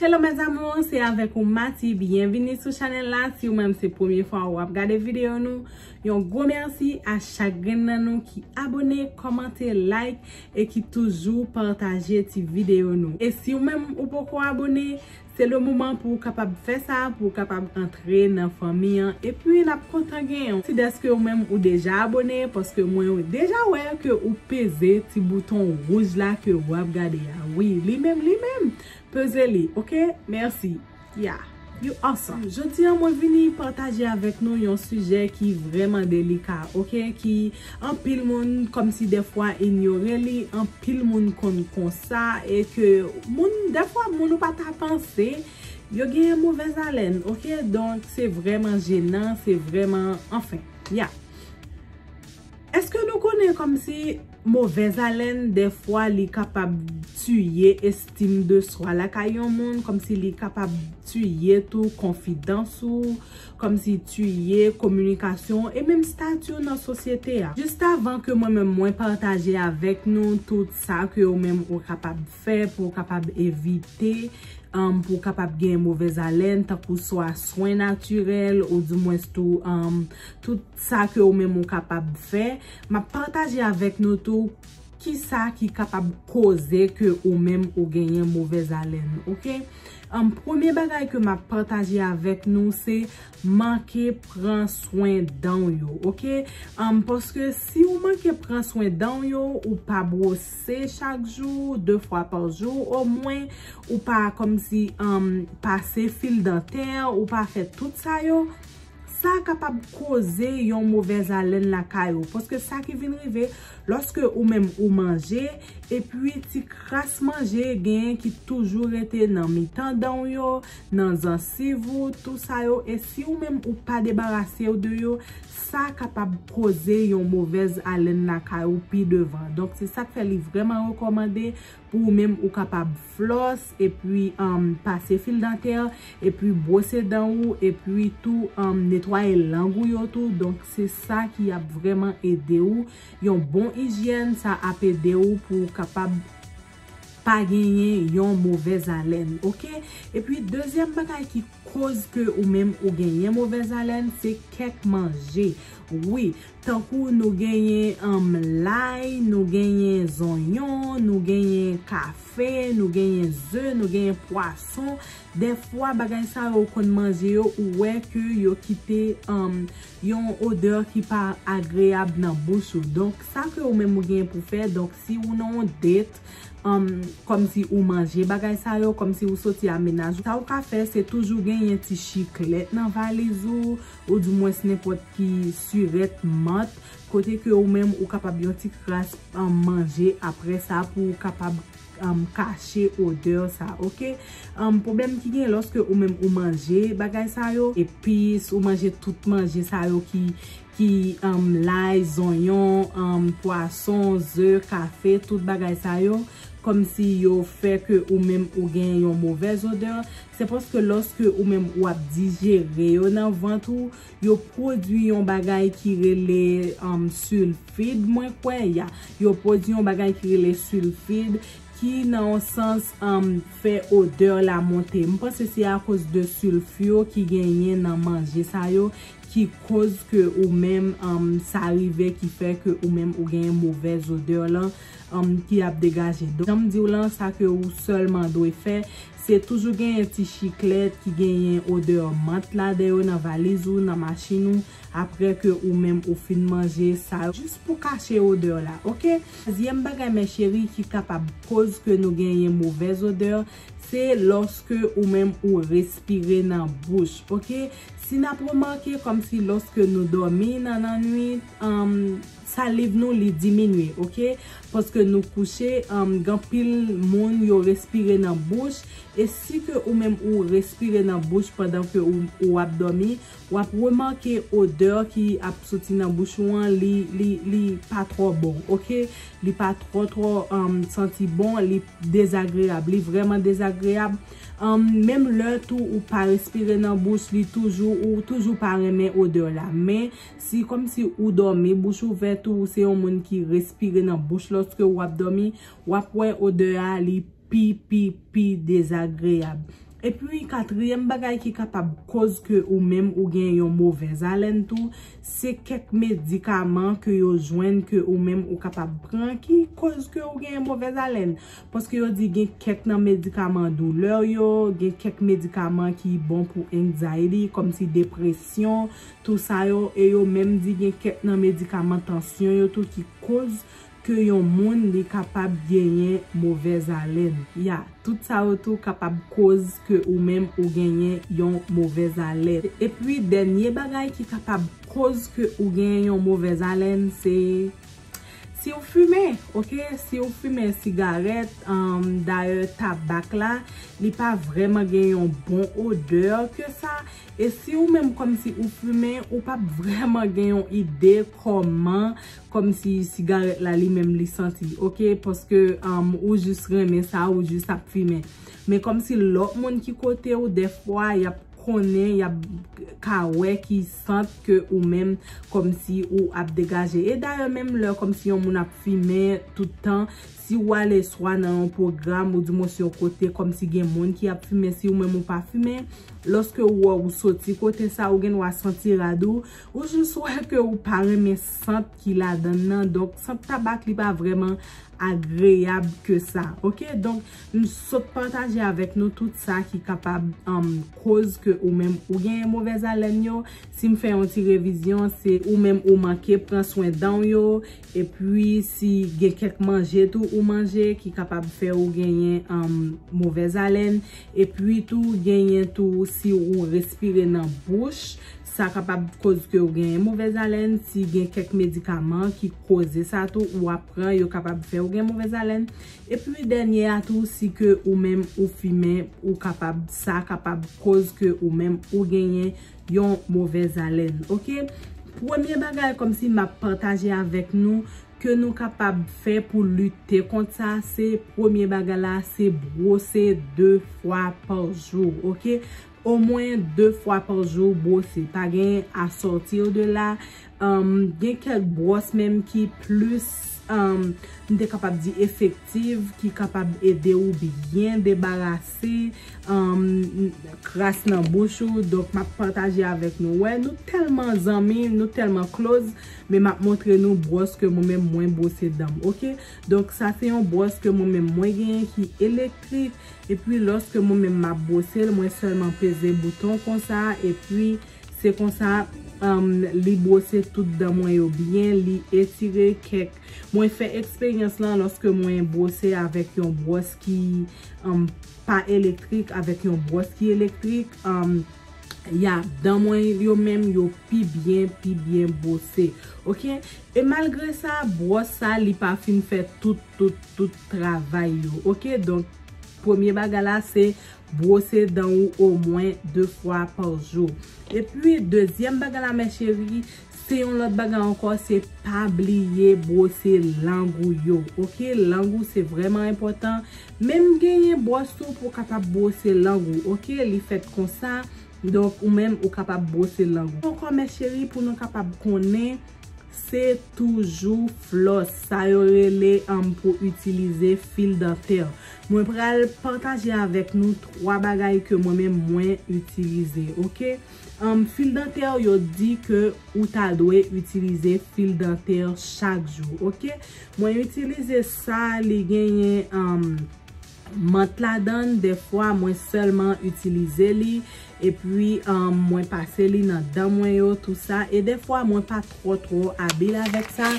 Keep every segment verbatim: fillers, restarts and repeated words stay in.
Hello mes amours, se avèk ou Mati. Byenvini sou chanèl la. Si ou menm se premye fwa w ap gade videyo nou, yon gwo mèsi a chak grenn nan nou ki abone, kòmante, like e ki toujou pataje ti videyo nou. E si ou menm ou poko abone, se le moman pou w kapab fè sa, pou w kapab antre nan fanmi an. Epi n ap kontan genyen w. Si dèske ou menm ou deja abone, paske mwen deja wè ke ou peze ti bouton wouj la ke w ap gade a. Wi, li menm, li menm. Peze li, oke? Mèsi. Yeah, you awesome. Jodi a mwen vini pataje avèk nou yon sijè ki vrèman delika, oke? Ki anpil moun kòmsi dèfwa inyore li, anpil moun konn konsa, e ke moun, dèfwa moun ou pa ta panse, yo genyen movèz alèn, oke? Donk, se vrèman jenan, se vrèman, anfen, yeah. Èske nou konnen kòmsi movèz alèn, dèfwa, li kapab tiye estim de swa lakay yon moun, kòmsi li kapab tiye tou konfidans ou, kòmsi tiye kominikasyon e menm stati w nan sosyete a? Jis avan ke mwen menm mwen pataje avèk nou tout sa ke ou menm ou kapab fè pou w kapab evite, um, pou w kapab gen movèz alèn, tankou swa swen natirèl, ou dimwens tou, um, tout sa ke ou menm ou kapab fè. M ap pataje avèk nou tou kisa ki kapab koze ke ou menm ou genyen movèz alèn, oke? Um, premye bagay ke m ap pataje avèk nou se manke pran swen dan w yo, oke? Um, paske si ou manke pran swen dan w yo, ou pa bwose chak jou, de fwa pa jou omwen, ou pa kòmsi, um, pase fil dantè, ou pa fè tout sa yo, sa kapab koze yon movèz alèn lakay ou. Paske sa ki vin rive, lòske ou menm ou manje, epi ti kras manje genyen ki toujou rete nan mitan dan w yo, nan zansiv ou, tou sa yo, e si ou menm ou pa debarase w de yo, sa kapab koze yon movèz alèn lakay ou pi devan. Donk, se sa k fè li vrèman rekòmande pou ou menm ou kapab flòs, epi, um, pase fil dantè, epi bwose dan ou, epi tou, um, netwaye lang ou yo tou. Donk, se sa ki ap vrèman ede ou. Yon bon ijyèn, sa ap ede ou pou ou kapab pa genyen yon movèz alèn, oke? Epi, dezyèm bagay ki koz ke ou menm ou genyen movèz alèn, se kèk manje. Wi, tankou nou genyen, um, lay, nou genyen zonyon, nou genyen kafe, nou genyen ze, nou genyen pwason. Dèfwa, bagay sa yo ou konn manje yo, ou wè ke yo kite, um, yon odè ki pa agreyab nan bouch ou. Donk, sa ke ou menm ou genyen pou fè, donk, si ou nan yon date, um, kòmsi ou manje bagay sa yo, kòmsi ou soti a mennaj ou, sa ou ka fè, se toujou genyen ti chiklèt nan valiz ou, ou dimwens nenpòt ki sirèt, mant, kote ke ou menm ou kapab yon ti kras, um, manje apre sa pou ou kapab, um, kache odè sa, oke? Um, pwoblèm ki gen lòske ou menm ou manje bagay sa yo, epis, ou manje tout manje sa yo ki, ki, um, lay, zonyon, um, pwason, ze, kafe, tout bagay sa yo, kòmsi yo fè ke ou menm ou gen yon movèz odè, se paske lòske ou menm w ap dijere yo nan vant ou, yo pwodui yon bagay ki rele, um, silfid, mwen kwè, ya. Yo pwodui yon bagay ki rele silfid, ki nan yon sans, um, fè odè la monte. M panse se akoz de silfi yo ki genyen nan manje sa yo ki koz ke ou menm, um, sa rive ki fè ke ou menm ou genyen movèz odè lan, um, ki ap degaje. Donk, jan m di w lan, sa ke ou sèlman dwe fè, se toujou genyen ti chiklèt ki genyen odè mant ladan yo nan valiz ou, nan machin ou, apre ke ou menm ou fin manje sa, jis pou kache odè la, oke? Twazyèm bagay, mes chéries, ki kapab koz ke nou genyen movèz odè, se lòske ou menm ou respire nan bouch, oke? Si n ap remake kòmsi lòske nou dòmi nan lannwit, um, saliv nou li diminye, oke? Paske nou kouche, um, gen anpil moun yo respire nan bouch, e si ke ou menm ou respire nan bouch pandan ke ou, ou ap dòmi, w ap remake odè ki ap soti nan bouch ou an, li, li, li pa twò bon, oke? Li pa twò, twò, um, santi bon, li dezagreyab, li vrèman dezagreyab. Um, menm lè tou ou pa respire nan bouch, li toujou, ou toujou pa renmen odè la. Men, si kòmsi ou dòmi bouch ouvè tou, ou se yon moun ki respire nan bouch lòske w ap dòmi, w ap wè odè a, li pi, pi, pi dezagreyab. Epi, katriyèm bagay ki kapab koz ke ou menm ou gen yon movèz alèn tou, se kèk medikaman ke yo jwenn ke ou menm ou kapab pran ki koz ke ou gen movèz alèn. Paske yo di gen kèk nan medikaman doulè yo, gen kèk medikaman ki bon pou anxiety, kòmsi depresyon, tou sa yo, e yo menm di gen kèk nan medikaman tansyon yo tou ki koz ke yon moun li kapab genyen movèz alèn. Ya, tout sa yo tou kapab koz ke ou menm ou genyen yon movèz alèn. Epi dènye bagay ki kapab koz ke ou genyen yon movèz alèn, se si w fimen, oke? Si w fimen sigarèt, um, dayè tabak la, li pa vrèman gen yon bon odè ke sa. E si ou menm kòmsi ou fimen, ou p ap vrèman gen yon ide kòman, kòmsi sigarèt la li menm li santi, oke? Paske, um, ou jis renmen sa, ou jis ap fimen. Men kòmsi lòt moun ki kote w, dèfwa, y ap konnen, y ap ka wè ki sant ke ou menm kòmsi ou ap degaje. E dayè, menm lè kòmsi yon moun ap fimen tout tan, si w ale swa nan yon pwogram oudimwens yon kote kòmsi gen moun ki ap fimen, si ou menm ou pa fimen, lòske w wè ou soti kote sa, ou gen dwa santi rad ou, ou jis wè ke ou pa renmen sant ki ladan l nan. Donk, sant tabak li pa vrèman agreyab ke sa, oke? Donk, m sot pataje avèk nou tout sa ki kapab, um, koz ke ou menm ou genyen movèz alèn yo. Si m fè yon ti revizyon, se ou menm ou manke pran swen dan w yo, epi si gen kèk manje tou ou manje ki kapab fè ou genyen, um, movèz alèn, epi tou genyen tou si ou respire nan bouch, sa kapab koz ke ou genyen movèz alèn, si gen kèk medikaman ki koze sa tou ou ap pran, yo kapab fè ou gen movèz alèn. Epi dènye a tou, si ke ou menm ou fimen, ou kapab, sa kapab koz ke ou menm ou genyen yon movèz alèn, oke? Premye bagay kòmsi m ap pataje avèk nou ke nou kapab fè pou lite kont sa, se premye bagay la, se bwose de fwa pa jou, oke? Omwen de fwa pa jou bwose, pa gen à sortir de là. Um, gen kèk bwòs menm ki plis, um, m te kapab di efektiv, ki kapab ede ou byen debarase, um, kras nan bouch ou. Donk, m ap pataje avèk nou. Wè, nou tèlman zanmi, nou tèlman close, men m ap montre nou bwòs ke mwen menm mwen bwose dan m, oke? Donk, sa se yon bwòs ke mwen menm mwen genyen ki elektrik. Epi, lòske mwen menm m ap bwose l, mwen sèlman peze bouton konsa, epi se konsa, um, li bwose tout dan mwen yo byen, li etire kèk. Mwen fè eksperyans lan lòske mwen bwose avèk yon bwòs ki, um, pa elektrik, avèk yon bwòs ki elektrik, um, ya, dan mwen yo menm yo pi byen, pi byen bwose. Oke? E malgre sa, bwòs sa, li pa fin fè tout, tout, tout travay yo. Oke? Donk, premye bagay la, se bwose dan ou omwen de fwa pa jou. Epi, dezyèm bagay la, mes chéris, se yon lòt bagay ankò, se pa bliye bwose lang ou yo. Oke? Lang ou, se vrèman enpòtan. Menm genyen bwòs tou pou w kapab bwose lang ou. Oke? Li fèt konsa. Donk, ou menm, ou kapab bwose lang ou. Ankò, mes chéris, pou nou kapab konnen, se toujou flòs. Sa yo rele, um, pou itilize fil dantè. Mwen pral pataje avèk nou twa bagay ke mwen menm mwen itilize, oke? Um, fil dantè yo di ke ou ta dwe itilize fil dantè chak jou, oke? Mwen itilize sa, li genyen, um, mant ladan l, dèfwa mwen sèlman itilize li, epi, um, mwen pase li nan dan mwen yo, tou sa, e dèfwa mwen pa twò, twò abil avèk sa,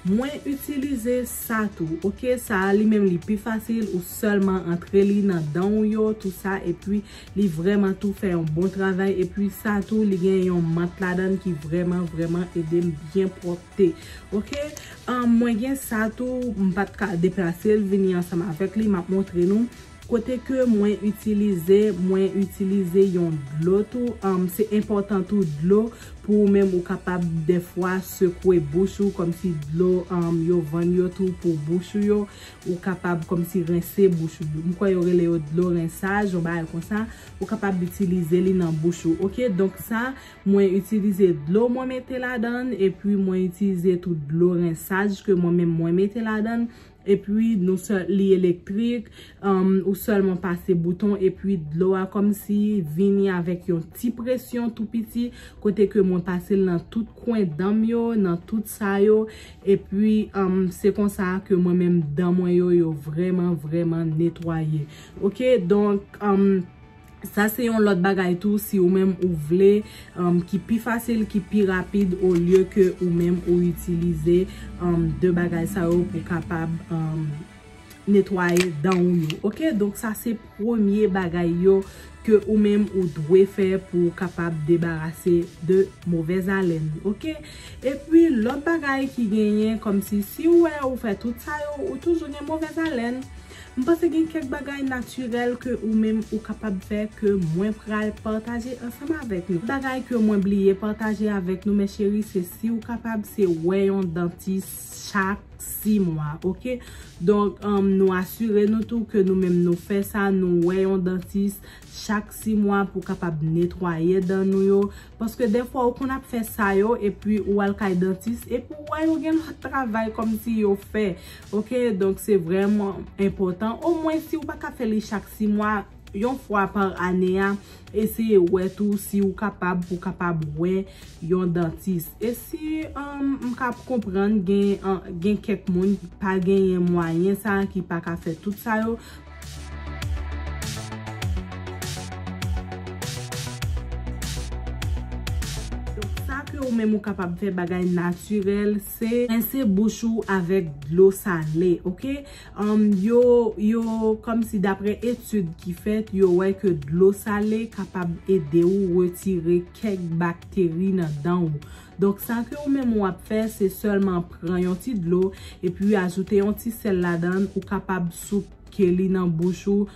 mwen itilize sa tou, oke? Sa a li menm li pi fasil, ou sèlman antre li nan dan w yo, tou sa, epi li vrèman tou fè yon bon travay, epi sa tou, li gen yon mant ladan l ki vrèman, vrèman ede m byen pwòp te. Oke, um, mwen gen sa tou, m pa t ka deplase l, vini ansanm avèk li, m ap montre nou. Kote ke mwen itilize, mwen itilize yon dlo tou. Um, se enpòtan tou dlo pou ou menm ou kapab dèfwa sekwe bouch ou, kòmsi dlo, um, yo vann yo tou pou bouch ou yo. Ou kapab kòmsi rense bouch ou. M kwè yo rele yo dlo rensaj, yon bagay konsa. Ou kapab itilize li nan bouch ou. Oke, donk sa, mwen itilize dlo mwen mete ladan l, epi mwen itilize tou dlo rensaj ke mwen menm mwen mete ladan l, epi nou sèl, li elektrik, um, ou sèlman pase bouton, epi dlo a kòmsi vini avèk yon ti presyon tou piti, kote ke mwen pase l nan tout kwen dan m yo, nan tout sa yo, epi, um, se konsa ke mwen menm dan mwen yo, yo vrèman, vrèman netwaye. Oke, donk, um, sa se yon lòt bagay tou, si ou menm ou vle, um, ki pi fasil, ki pi rapid, olye ke ou menm ou itilize, um, de bagay sa yo pou kapab, um, netwaye dan ou yo. Oke, donk sa se premye bagay yo ke ou menm ou dwe fè pou w kapab debarase de movèz alèn. Oke, epi lòt bagay ki genyen, kòmsi si w wè ou fè tout sa yo, ou toujou gen movèz alèn. M panse gen kèk bagay natirèl ke ou menm ou kapab fè ke mwen pral pataje ansanm avèk nou. Bagay ke mwen bliye pataje avèk nou, mes chéries, se si ou kapab, se wè yon dantis chak sis mwa, oke? Donk, um, nou asire nou tou ke nou menm nou fè sa, nou wè yon dantis chak sis mwa pou kapab netwaye dan nou yo. Paske dèfwa ou konn ap fè sa yo, epi ou al kay dantis, epi ou wè yo gen lòt travay kòmsi yo fè. Oke, donk se vrèman enpòtan. Omwen si ou pa ka fè li chak sis mwa, yon fwa pa ane a, eseye wè tou si ou kapab, pou kapab wè yon dantis. E si, um, m ka konprann gen, uh, gen kèk moun pa genyen mwayen sa ki pa ka fè tout sa yo. Donk, sa ke ou menm ou kapab fè bagay natirèl, se rense bouch ou avèk dlo sale, oke? Um, yo, yo, kòmsi daprè etid ki fèt, yo wè ke dlo sale kapab ede ou retire kèk bakteri nan dan ou. Donk, sa ke ou menm ou ap fè, se sèlman pran yon ti dlo, epi ajoute yon ti sèl ladan, ou kapab souke li nan bouch ou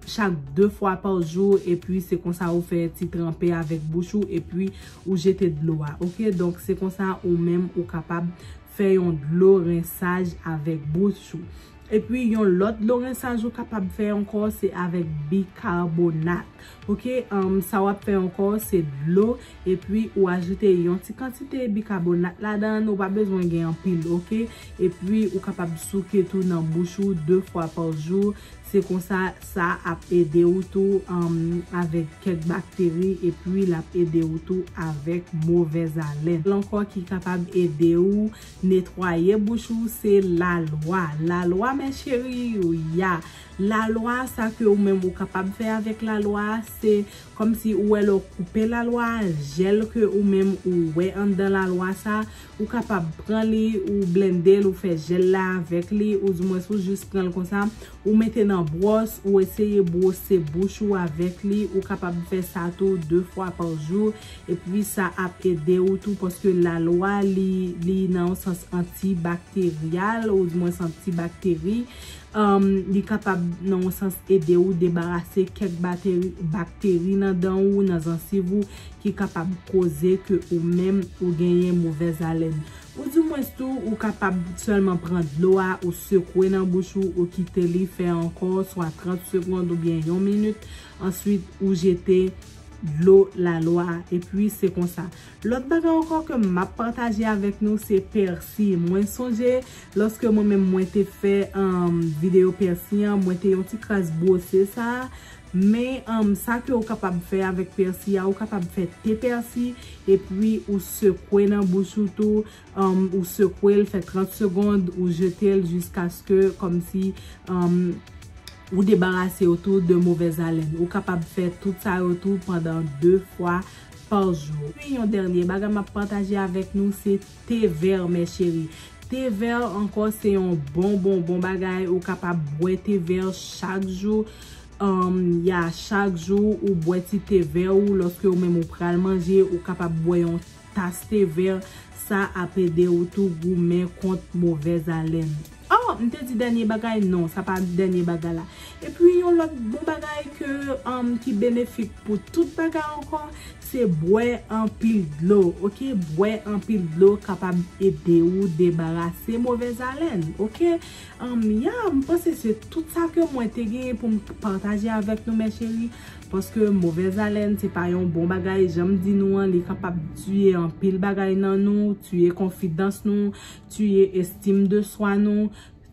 chak de fwa pa jou, epi se konsa ou fè ti tranpe avèk bouch ou, epi ou jete dlo a, oke? Donk, se konsa ou menm ou kapab fè yon dlo rensaj avèk bouch ou. Epi, yon lòt dlo rensaj ou kapab fè ankò, se avèk bikabonat. Oke, um, sa w ap fè ankò, se dlo, epi ou ajoute yon ti kantite bikabonat ladan, ou pa bezwen gen anpil, oke? Epi, ou kapab souke tou nan bouch ou de fwa pa jou. Se konsa, sa ap ede ou tou, um, avèk kèk bakteri, epi l ap ede ou tou avèk movèz alèn. Ankò ki kapab ede ou netwaye bouch ou, se lalwa. Lalwa, mes chéries, ya. Lalwa, sa ke ou menm ou kapab fè avèk lalwa, se kòmsi ou wè lè w koupe lalwa, jèl ke ou menm ou wè anndan lalwa sa, ou kapab pran li, ou blende l, ou fè jèl la avèk li, oudimwens ou jis pran l konsa, ou mete nan bwòs, ou eseye bwose bouch ou avèk li, ou kapab fè sa tou de fwa pa jou, epi sa ap ede ou tou, paske lalwa, li, li nan yon sans antibakteryal, oudimwens antibakteri, um, li kapab, nan yon sans, ede ou debarase kèk bateri, bakteri nan dan ou, nan zansiv ou, ki kapab koze ke ou menm ou genyen movèz alèn. Oudimwens tou, ou kapab sèlman pran dlo a, ou sekwe nan bouch ou, ou kite li fè ankò swa trant segonn oubyen yon minit, answit ou jete dlo lalwa a, epi se konsa. Lòt bagay ankò ke m ap pataje avèk nou, se pèsi. Mwen sonje, lòske mwen menm mwen te fè, um, videyo pèsi an, mwen te yon ti kras bwose sa. Men, um, sa ke ou kapab fè avèk pèsi a, ou kapab fè te pèsi, epi ou sekwe nan bouch ou tou, um, ou sekwe l, fè trant segonn, ou jete l jiskaske, kòmsi, um, ou debarase w tou de movèz alèn. Ou kapab fè tout sa yo tou pandan de fwa pa jou. Epi yon dènye bagay m ap pataje avèk nou, se te vè, mes chéries. Te vè ankò, se yon bon, bon, bon bagay. Ou kapab bwè te vè chak jou. Um, ya, chak jou ou bwè ti te vè ou, lòske ou menm ou pral manje, ou kapab bwè yon tas te vè, sa ap ede ou tou goumen kont movèz alèn. Oh, m te di dènye bagay? Non, sa pa dènye bagay la. Epi yon lòt bon bagay ke, um, ki benefik pou tout bagay ankò, se bwè anpil dlo, oke? Bwè anpil dlo kapab ede ou debarase movèz alèn, oke? Um, ya, m panse se tout sa ke mwen te genyen pou m pataje avèk nou, mes chéries. Paske movèz alèn, se pa yon bon bagay, jan m di nou an, li kapab tiye anpil bagay nan nou, tiye konfidans nou, tiye estim de swa nou,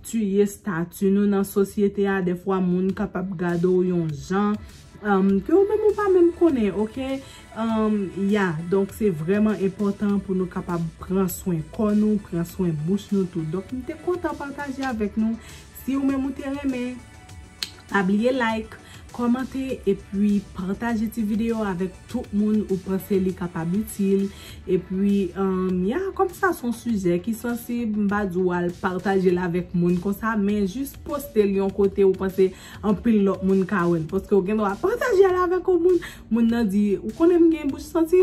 tiye stati nou nan sosyete a. Dèfwa moun kapab gade w yon jan, um, ke ou menm ou pa menm konnen, oke? Um, ya, donk se vrèman enpòtan pou nou kapab pran swen kò nou, pran swen bouch nou tou. Donk m te kontan pataje avèk nou. Si ou menm ou te renmen, pa bliye like, kòmante epi pataje ti videyo avèk tout moun ou panse li kapab itil. Epi, um, ya, kòm sa se yon sijè ki sansi, m pa di w al pataje l avèk moun konsa, men jis poste l yon kote ou panse anpil lòt moun ka wè l. Paske ou gen dwa pataje l avèk yon moun, moun nan di, ou konnen m gen bouch santi.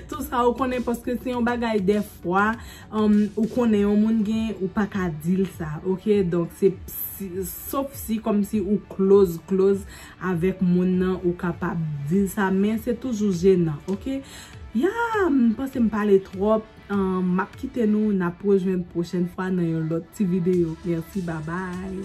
Tou sa ou konnen, paske se yon bagay dèfwa, um, ou konnen yon moun gen, ou pa ka di l sa, oke? Donk se si, sof si kòmsi ou close, close avèk moun nan, ou kapab di l sa, men se toujou jenan, oke? Ya, m panse m pale twòp. Um, m ap kite nou, n ap rejwenn pwochèn fwa nan yon lòt ti videyo. Mèsi, babay.